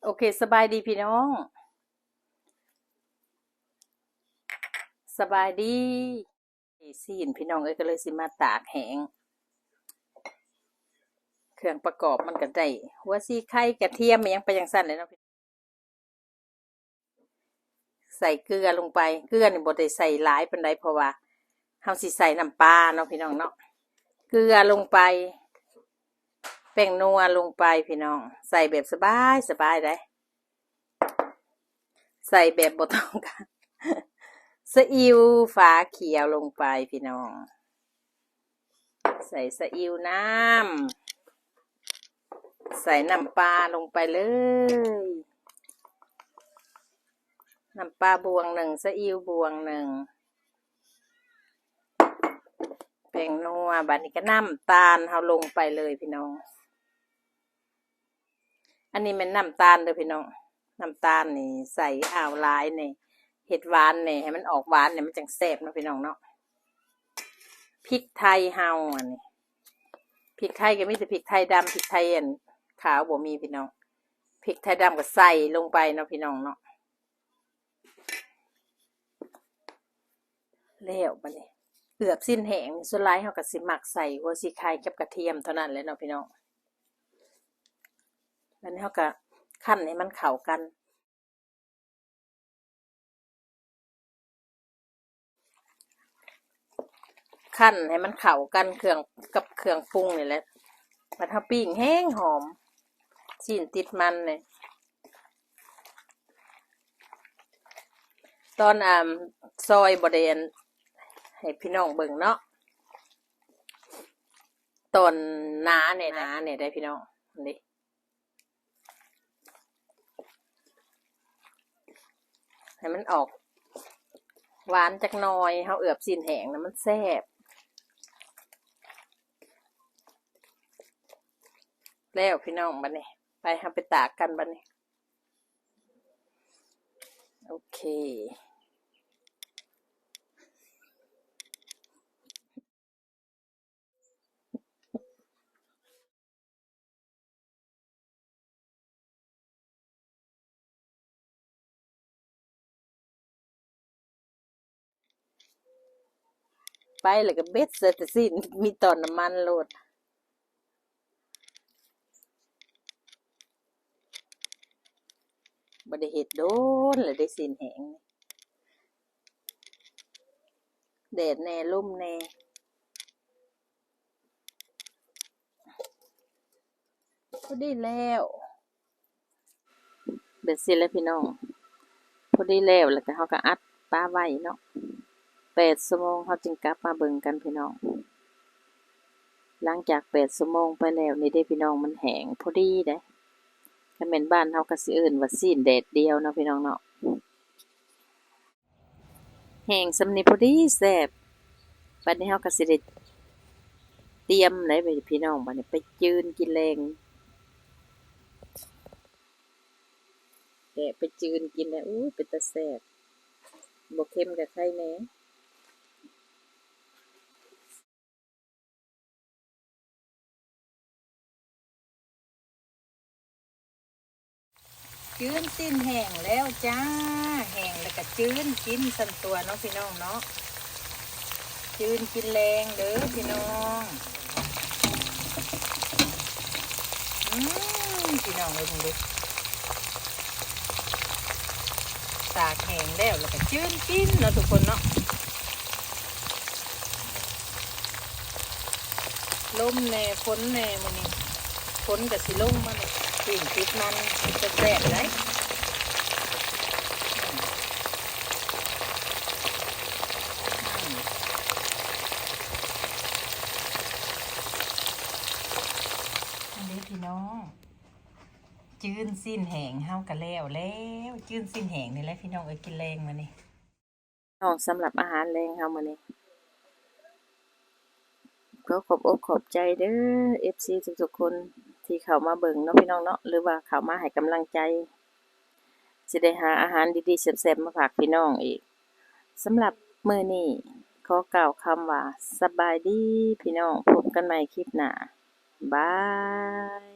ໂອເຄ ສະບາຍດີພີ່ນ້ອງ ສະບາຍດີ. ຊີ້ນພີ່ນ້ອງເອີຍ ກໍເລີຍຊິມາຕາກແຫ້ງ ເຄື່ອງປະກອບມັນກໍໄດ້ ຫົວສີໄຄ ກະທຽມ ອີ່ຫຍັງໄປຈັ່ງຊັ້ນແຫຼະເນາະ. ໃສ່ເກືອລົງໄປ ເກືອນີ້ບໍ່ໄດ້ໃສ່ຫຼາຍປານໃດ ເພາະວ່າເຮົາຊິໃສ່ນ້ຳປາເນາະພີ່ນ້ອງເນາະ. ເກືອລົງໄປ ແປ້ງນົວລົງໄປພີ່ນ້ອງ ໃສ່ແບບສະບາຍ ສະບາຍໄດ໋ ໃສ່ແບບບໍ່ຕ້ອງການ ສະອິ້ວຝາຂຽວລົງໄປພີ່ນ້ອງ ໃສ່ສະອິ້ວນ້ຳ ໃສ່ນ້ຳປາລົງໄປເລີຍ ນ້ຳປາບ່ວງໜຶ່ງ ສະອິ້ວບ່ວງໜຶ່ງ ແປ້ງນົວ ບາດນີ້ກໍນ້ຳຕານເຮົາລົງໄປເລີຍພີ່ນ້ອງ. ອັນນີ້ແມ່ນນ້ຳຕານເດີພີ່ນ້ອງ ນ້ຳຕານນີ້ໃສ່ອ້າວຫຼາຍແດ່ ເຮັດຫວານແດ່ ໃຫ້ມັນອອກຫວານແດ່ ມັນຈັ່ງແຊບເນາະພີ່ນ້ອງເນາະ. ພິກໄທເຮົາ ອັນນີ້ພິກໄທກໍມີແຕ່ພິກໄທດຳ ພິກໄທອັນຂາວບໍ່ມີພີ່ນ້ອງ ພິກໄທດຳກໍໃສ່ລົງໄປເນາະພີ່ນ້ອງເນາະ. ແລ້ວບາດນີ້ເອືອບຊີ້ນແຫ້ງ ສ່ວນຫຼາຍເຮົາກໍຊິມັກໃສ່ຫົວສີໄຄກັບກະທຽມເທົ່ານັ້ນແຫຼະເນາະພີ່ນ້ອງ. ບາດນີ້ເຮົາກໍຄັ້ນໃຫ້ມັນເຂົ້າກັນ ຄັ້ນໃຫ້ມັນເຂົ້າກັນເຄື່ອງ ກັບເຄື່ອງປຸງນີ້ແຫຼະ ບາດເຮົາປີ້ງແຮງຫອມ ຊີ້ນຕິດມັນນີ້. ຕອນ ອ່າ ຊອຍບໍ່ໄດ້ ອັນ ໃຫ້ພີ່ນ້ອງເບິ່ງເນາະ ຕອນໜາແດ່ ໜາແດ່ໄດ໋ພີ່ນ້ອງ ນີ້ ໃຫ້ມັນອອກຫວານຈັກໜ່ອຍ ເຮົາເອືອບຊີ້ນແຫ້ງນະ ມັນແຊບ. ແລ້ວພີ່ນ້ອງ ບາດນີ້ ໄປ ເຮົາໄປຕາກກັນບາດນີ້ ໂອເຄ. ໄປແລ້ວກໍເບັດໃສ່ແຕ່ຊີ້ນ ມີຕອນນ້ຳມັນໂລດ. ບໍ່ໄດ້ເຮັດດົນແລ້ວເດ້ ຊີ້ນແຫ້ງ ແດດແດ່ ລົມແດ່. ພໍດີແລ້ວ ແບບຊີ້ແຫຼະພີ່ນ້ອງ ພໍດີແລ້ວ ແລ້ວກໍເຮົາກໍອັດປາໄວ້ເນາະ ແປດຊົ່ວໂມງເຮົາຈຶ່ງກັບມາເບິ່ງກັນພີ່ນ້ອງ. ຫຼັງຈາກແປດຊົ່ວໂມງໄປແລ້ວນີ້ເດ້ພີ່ນ້ອງ ມັນແຫ້ງພໍດີເດ້. ຄັນແມ່ນບ້ານເຮົາກໍຊິເອີ້ນວ່າຊີ້ນແດດດຽວເນາະພີ່ນ້ອງເນາະ. ແຫ້ງສ່ຳນີ້ພໍດີແຊບ. ບາດນີ້ເຮົາກໍຊິໄດ້ຕຽມແລ້ວພີ່ນ້ອງ ບາດນີ້ໄປຈືນກິນແລງ ແກະໄປຈືນກິນແລ້ວ ອູ້ຍ ເປັນຕາແຊບ ບໍ່ເຄັມກໍໄຄແດ່. ຈືນຊີ້ນແຫ້ງແລ້ວຈ້າ ແຫ້ງແລ້ວກໍຈືນກິນຊັ້ນຕົວເນາະພີ່ນ້ອງເນາະ ຈືນກິນແລງເດີພີ່ນ້ອງ. ອືມ ພີ່ນ້ອງເອີຍ ເບິ່ງດູ ຕາກແຫ້ງແລ້ວ ແລ້ວກໍຈືນກິນເນາະທຸກຄົນເນາະ. ລົມແດ່ ຝົນແດ່ ມື້ນີ້ຝົນກໍຊິລົງມາແລ້ວ ປີ້ງຕິດມັນ ເປັນຕາແຊບໄດ໋. ອັນນີ້ພີ່ນ້ອງ ຈືນຊີ້ນແຫ້ງເຮົາກໍແລ້ວແລ້ວ ຈືນຊີ້ນແຫ້ງນີ້ແຫຼະພີ່ນ້ອງເອີຍ ກິນແລງມື້ນີ້. ນ້ອງ ສຳລັບອາຫານແລງເຮົາມື້ນີ້ ຂໍຂອບອົກຂອບໃຈເດີ ເອັຟຊີ ທຸກໆຄົນທີ່ເຂົ້າມາເບິ່ງເນາະພີ່ນ້ອງເນາະ ຫຼືວ່າເຂົ້າມາໃຫ້ກຳລັງໃຈ ຊິໄດ້ຫາອາຫານດີໆແຊບໆມາຝາກພີ່ນ້ອງອີກ. ສຳລັບມື້ນີ້ຂໍກ່າວຄຳວ່າ ສະບາຍດີພີ່ນ້ອງ ພົບກັນໃໝ່ຄລິບໜ້າ ບາຍ.